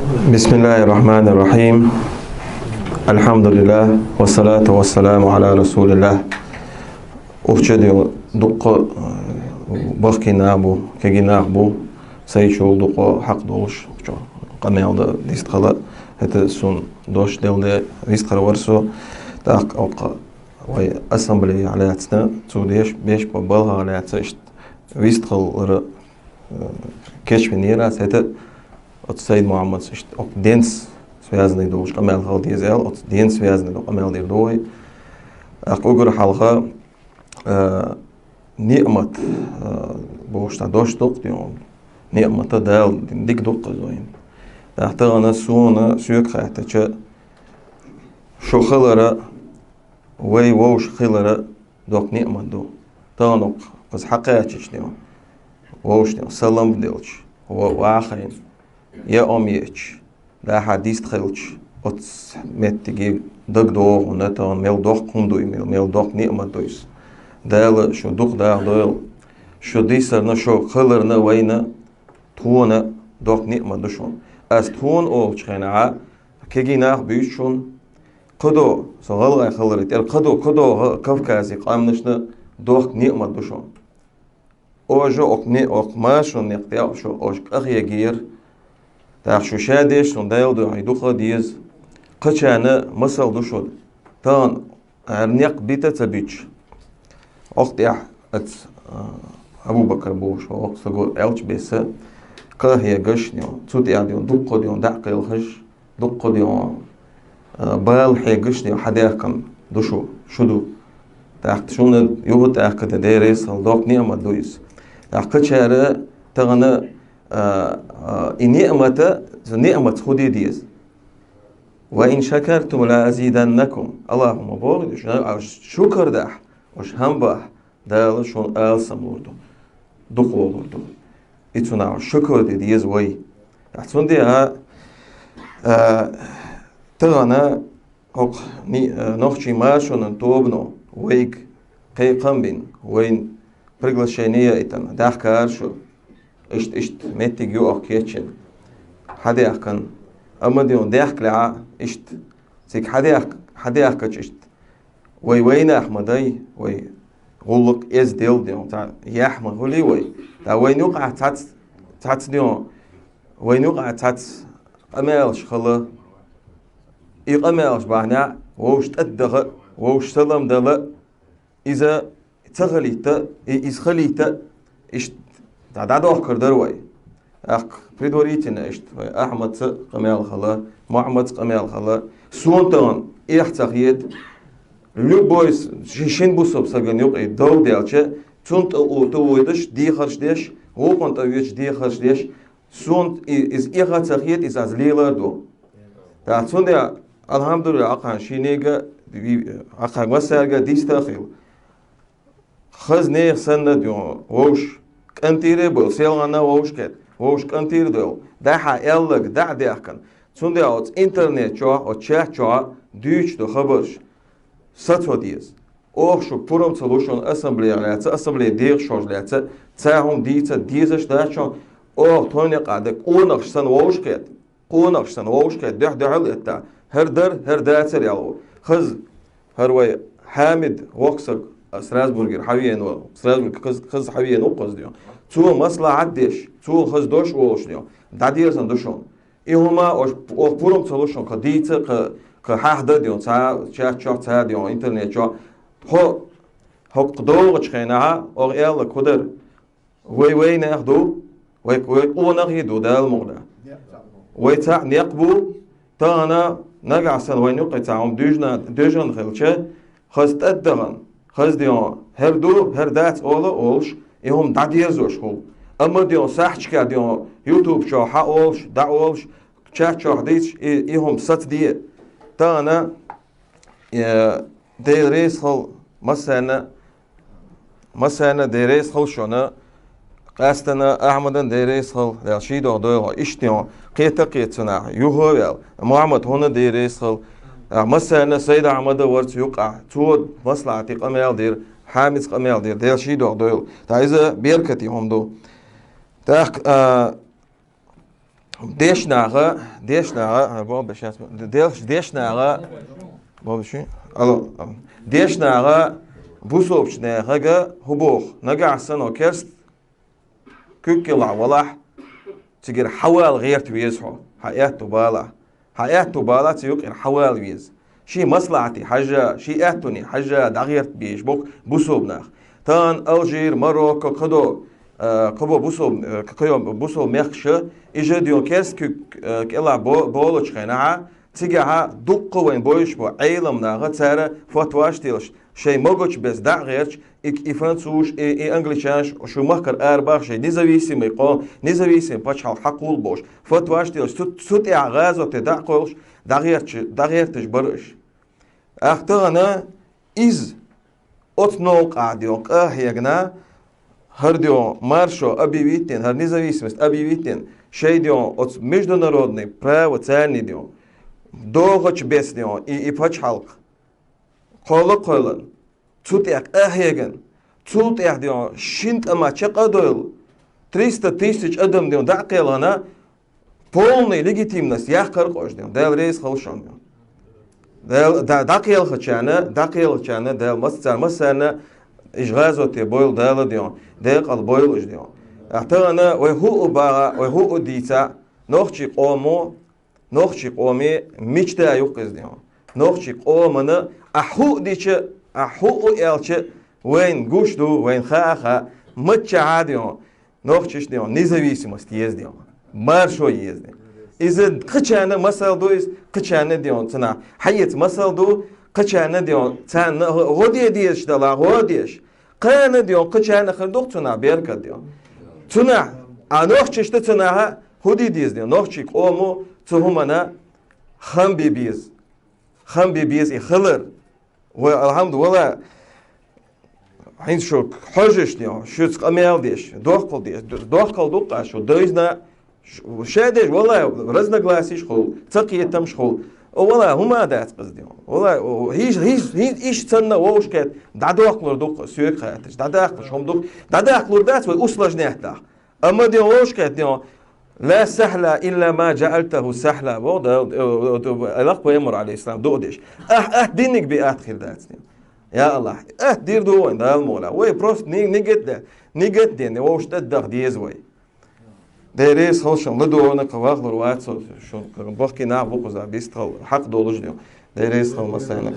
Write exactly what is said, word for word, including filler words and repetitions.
بسم الله الرحمن الرحيم. الحمد لله والصلاة والسلام على رسول الله. Ухча де дукха бахкина бу, кегина бу, сайчул дукха хьакъ долуш, ухча къамел да дистхала, это сун дош делде дистхар варсо, так окъа вай ассамблея аляцна, цу деш, беш по балга аляца, ишт вистхалра, э, кешфин ерас, это от Сайд Мухаммад, ишт ок денс связанный долуш къамел хал дезел, от денс связанный долуш къамел дир дой. Ак угар халха, э, ниъмат, э, бошта дош докъ дион. Ниъмата дал дик дукъ зоин. Дахта ана суна сюк хата ча шо халара вай вовш хилара докъ ниъмат ду. Танукъ къаз хьакъачич дем. Вовш дем салам делч. Ва вахайн. Я ом еч. Да хьадист хилч. Оц меттиги даг догъу на тан мел докъ хун дуй, мел, мел докъ ниъмат дуйс. Дала шу дух дагъ дойл. Шу дисарна, шу хиларна вайна тхона докъ ниъмат ду шун. Ас тхона олчхена а кеги нах буьйсчун, Кхыдо, со гӀалгӀай хилари тӀера кхыдо, кхыдо гӀа-, Кавкази къамнашна дохк ниъмат ду шун. Ожа ок не-, ок машун некъ тӀе шо ож къахьегир. Так шу шадеш шун Дала дуьхьа дукха деза. Кхычана масал ду шун. Тан ар некъ бита ца бич. Ох тӀехь ац, а, Абу Бакр бу шо, ох саго элч беса. Къахьегаш нё. Цу тӀехь дё, дуккха дё, дакъ кхелхаш. Дуккха дё, а, бал хьегаш дё, хьадехкан ду шу, шу ду. ТӀаккха шуна юха тӀаккха де дерес хал докъ ниъмат ду из. ТӀаккха чара тагана, а, а, и ниъмата, за ниъмат худи дез. «Ва ин шакартум ла азиданнакум». Аллахумма богъ, шуна, а, шукр дахь, уж хам бахь, Дала шун алсам лур ду. Дукха лур ду. И цунах шукр де дез вай. Цунде а, а, тагана хокх ни-, а, нохчи машунан тобано вайг кхайкхам бин, вайн приглашение итан, дахкар шу. Ишт, ишт меттиг юах кечен. Хьадехкан. Амма дион дехкля а ишт. Цик хьадех-, хьадехкач ишт. Вай вайнах ма дай, вай гӀуллакх эздел ден, ца яхь ма гӀули вай. Та вайна юкъа цац, цац ден, вайна юкъа цац къамаьлаш хала. И къамаьлаш бахьна, вовш тӀаддаха, вовш салам дала, иза ца халита, и, из халита, ишт, да, да дохкар дар вай. Ах, предварительно ишт, вай Ахмадца къамаьл хала, Мухаммадца къамаьл хала, сонтаган, эх ца хет, любой с-, ши-, шин бусаб саган юкъе дов делча, цун тӀа у-, тӀа войдаш, дехарш деш, вукъан тӀа веч дехарш деш, сон и-, из эха ца хет, из аз лелар ду. Та цунда, алхамдулилла, акхан шинега, ви-, акхан васарга диста хил. Хаз нех санна дюн, вовш кӀантире был, селгана вовш кет, вовш кӀантир дол, даха эллаг, да дехкан. Цунда оц интернет чо, о чат чо, дюч до хабарш. Сацо дез. Ох шу пурам ца лушон ассамблея лаца, ассамблея дех шож лаца, ца хум дица, дезаш дачо, ох тоне къада, къонахш сан вовш кет. Къонахш сан вовш кет, дехь дехьал этта. Хер дар, хер дацар ялу. Хаз, хар вай Хьамид воксаг, а, Страсбургер хьавиен ва, Страсбург хаз, хаз хьавиен у хаз дё. Цо маслахат деш, цо хаз дош волш дё. Дадезан душон. И хӀума ош, ох пурам ца лушон, ка дица, ка, ка хьахда дё, ца, чат чо, ца дё, интернет чо. Хо, хо долгъач хена, ох элла кудар. Вай вайнах ду, вай, вай къонахи ду Дала мукъда. Вай цхьаъ некъ бу, тагана нагахь сан вайн юкъе цхьа хӀума дуьжна, дуьжан хилча, хаз тӀаддагӀан, хаз дион, хӀер ду, хӀер дац ола олуш, и хӀума дӀадерзош хул. Амма дион сахьчка дион, YouTube чо хьа олуш, дӀа олуш, чат чохь дийцаш, и, и хӀума сац де. Тагана, э, Дела реза хала массарна, массарна Дела реза хала шуна, къаьстина Ахьмадан Дела реза хала, ваьл шийдох дойло, иштта йо, кхета кхета цунах, юха ваьл, Мухьаммад хӀуна Дела реза хала, а, массарна Сайд Ахьмада варца юкъахь, цо маслахьати къамел дира, Хьамиц къамел дира, Дела шийдох дойло. Та иза беркати хӀума ду. Так, а, Дешнагӏа, дешнагӏа, а, бо бешас, деш-, дешнагӏа, бо беши? Алло, алло. Дешнагӏа бусулбчу нахага хӏу боху, нагахь санна керст куьг кӏелахь валахь, цигара хьавала гӏерта веза хьо, хьан аьтту балахь. Хьан аьтту балахь, цу юкъара хьавала веза. Шен маслахьате хьажа, шен аьттуне хьажа, дӏагӏерта безаш боху бусулба нах. Тахана Алжир, Марокко, кхидо, а, кхибо бусулба, а, кхийо бусулба мехкаша, и жа дийо керст куьг, а, кӏелахь бо-, болучу хенахьа, цигахьа дуккха вайн бойуш бо Ӏелам наха цара фатваш телаш, шайн могучу бес дӏа а гӏерташ, и, и француз, и, и англичанаш шу махкара арабаха шайн независимый къо-, независимый пачхьалкх хьакхул бохуш, фатваш телаш, цу, цу тӏехь гӏазоте дӏа а кхоьлуш, дӏагӏерташ, дӏагӏерташ бара уьш. Ахь тахана иза оцу новкъахь дийо къа а хьегна, хӏара дийо маршо объявить дина, хӏара независимость объявить дина, шайн дийо оцу международный право царний дийо, догӏучу бес дийо, и, и пачхьалкх кхолла а кхоьллина, цу тӏехь къа а хьегна, цул тӏехь дийо шина тӏама чекх а дойлла, триста тысяч адам дийо дӏа а кхелхина, полный легитимность яхкар а къождина, Дала реза хила шуна. Дала, да-, дӏакхелхачарна, дӏакхелхачарна Дала мас-, царна массарна иш гӏазоте бойла Дала дийо, декъала бойла уьш дийо. Ахь тахана вай хӏуъу баха, вай хӏуъу дийца, нохчий къомо, нохчий къоме мечта ю-кх иза дийо. Нохчий къомана ахь хӏуъу дича, ахь хӏуъу аьлча, вайна гуш ду, вайна хаа а хаьа, маччахьа дийо. Нохчашна дийо независимость еза дийо. Маршо еза дийо. Иза кхачарна масал ду иза, кхачарна дийо цунах. Хьаэца масал ду, кхачарна дийо царна гӏо де дезаш дала, гӏо деш. Кхана дийо, кхачарна хир ду-кх цунах беркат дийо. Цунах, а нохчашна цунах хӏу де деза дийо. Нохчий къомо цу хӏумана хам бе беза. Хам бе беза и хилар. Вай, алхьамду, вала, хьинца шу хьожуш дийо, шуьца къамел деш, дохкал деш, дохкал ду-кх шу, дойзна, ш-, ша деш, вала, разногласиш хуьлу, цакхетамаш хуьлу. О, вала, хӏума дац къиза дийо. Вала, о, хӏиш, хӏиш, хӏиш, иш санна вовшахкхетта, дӏадохкалур ду-кх соьга хаттарш, дӏадаккхалуш хӏума ду-кх, дӏадаккхалур дац вай усложнять даха. Амма дийо вовшахкхетта дийо, ла сахьла илла ма джаальтаху сахьла, боху Дала, э, э, э, Аллах пайхамар, алейхиссалам, дуӏа деш. Ахь атта диниг бен атта хир дац дийо. Я Аллах, атта дийр ду вайн Дала мула. Вай просто ни-, нигат де, нигат де, вовшахтӏе даха деза вай. Дела реза хила шуна, ладогӏаниг вахлур вац со, шун бахкий нах бу кхуза, бистхал, хьакъ долуш дийо. Дела реза хила массарна.